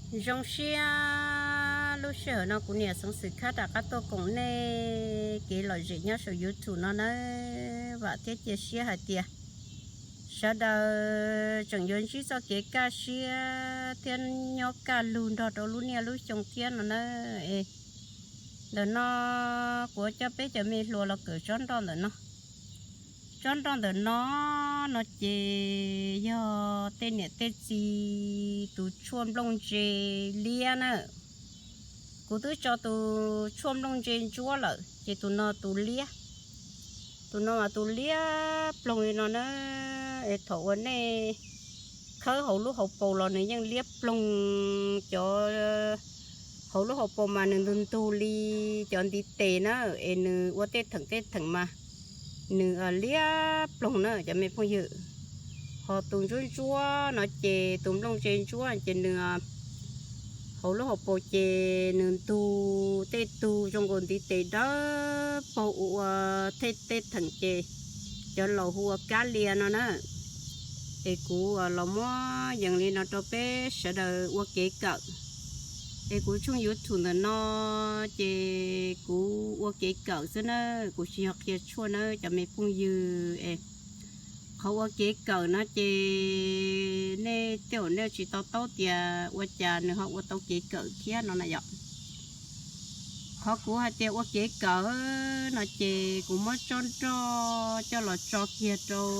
Zoo siab lub sij hawm no kuv niam Xeev Xwm Khab rov qab tuaj koom nej kev lom zem nyob saum YouTube no nawb. Vam thiab cia siab hais tias sawv daws tseem yuav ntsib txoj kev kaj siab thiab nyob kaj lug nrog rau lub niaj lub xyoo thiab no nawb. Ntawm no kuv coj peb cov me hluas los kawm tsob nroj ntawm no. Tsob nroj ntawm no, no ces yog tej niam tej txiv tus tshuaj nplooj ntse liab na. Kuv twb tso tus tshuaj nplooj ntse ntsuab lawm ces tus no tus liab. Tus no mas tus liab ploog li no na. Es thaum uas nej khawb hauv lub hauv paus los nws yeej liab ploog. Cov hauv lub hauv paus mas nws ntug ntug li cov ntiv tes na, es nws ua tej theem tej theem mas nws liab ploog na cov me phooj ywg. Ho tus ntsuab ntsuab no ces tus nplooj ntse ntsuab ces nws hauv lub hauv paus ces nws ntug tej tug zoo nkaus ntiv tes dawb paug ua tej theem ces cov laus hu ua kab lias no na. Es kuv los muab yees li no rau peb sawv daws ua kev kawm. Es kuv tshooj YouTube ntawm no ces kuv ua kev kawm xwb na, kuv tsis yog qhia tshuaj na cov me phooj ywg. Es qhov ua kev kawm no ces nej tej zaum nej tsis to taub tias ua cas nws ho ua tau kev kawm thiab no na yom. Qhov kuv hais tias ua kev kawm no ces kuv muab tsob nroj coj los tso kiag rau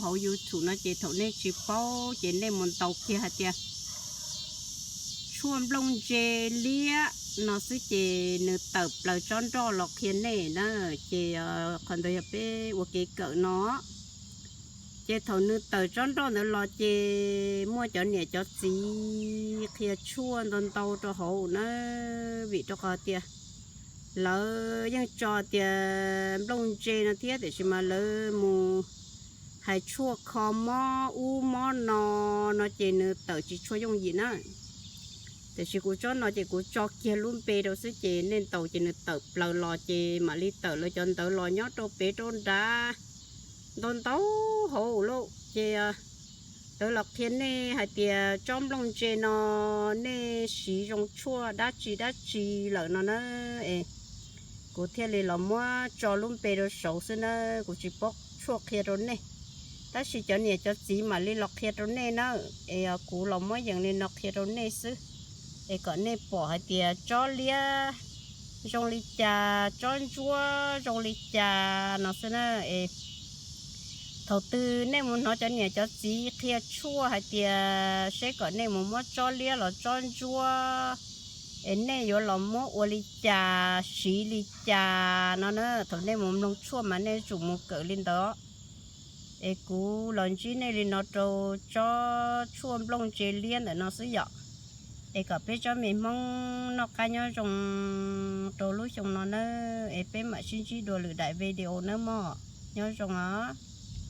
hauv YouTube no ces thaum nej tsis paub ces nej mus ntaus kiag hais tias tshuaj nplooj ntse liab no xwb ces nws tawm plaws tsob nroj los qhia nej na. Ces qhov ntawd yog peb ua kev kawm no. Ces thaum nws tawm tsob nroj ntawd los ces muaj cov niam cov txiv qhia tshuaj ntau ntau rau hauv na, vim rau qhov tias lawv yeej tso tias nplooj ntse no thiab tiam sis mas lawv mus hais tshuaj kho mob ub mob no, no ces nws tawm tsis tshua yooj yim na. Tiam sis kuv tsob no ces kuv tso kiag lub npe rau xwb ces nej ntaus ces nws tawm plaws los ces mam li tawm lawv cov ntawv los nyob rau pem rau nrad ntau ntau hauv lawm ces lawv los qhia nej hais tias tsob nplooj ntse no nej siv zoo tshuaj dab tsi dab tsi lawm no na. Es kuv thiaj li los muab tso lub npe rau saud xwb na, kuv tsis paub tshuaj qhia rau nej. Tab sis cov niam cov txiv mam li los qhia rau nej na. Es kuv los muab yees li no qhia rau nej xwb, es kom nej pom hais tias tsob liab zoo li cas, tsob ntsuab zoo li cas no xwb na. Es thaum twg nej mus hnov cov niam cov txiv qhia tshuaj hais tias seb kom nej mus muab tsob liab los tsob ntsuab, es nej yuav los muab ua li cas siv li cas no na, thaum nej mus mloog tshuaj mas nej tsum mus kawm li ntawd. Es kuv los ntsib nej li no rau tsob tshuaj nplooj ntse liab ntawm no xwb yom. Es kom peb tsob me Hmoob noj qab nyob zoo rau lub xyoo no na. Es peb mam sib ntsib dua lwm daim video nawb mog. Nyob zoo os.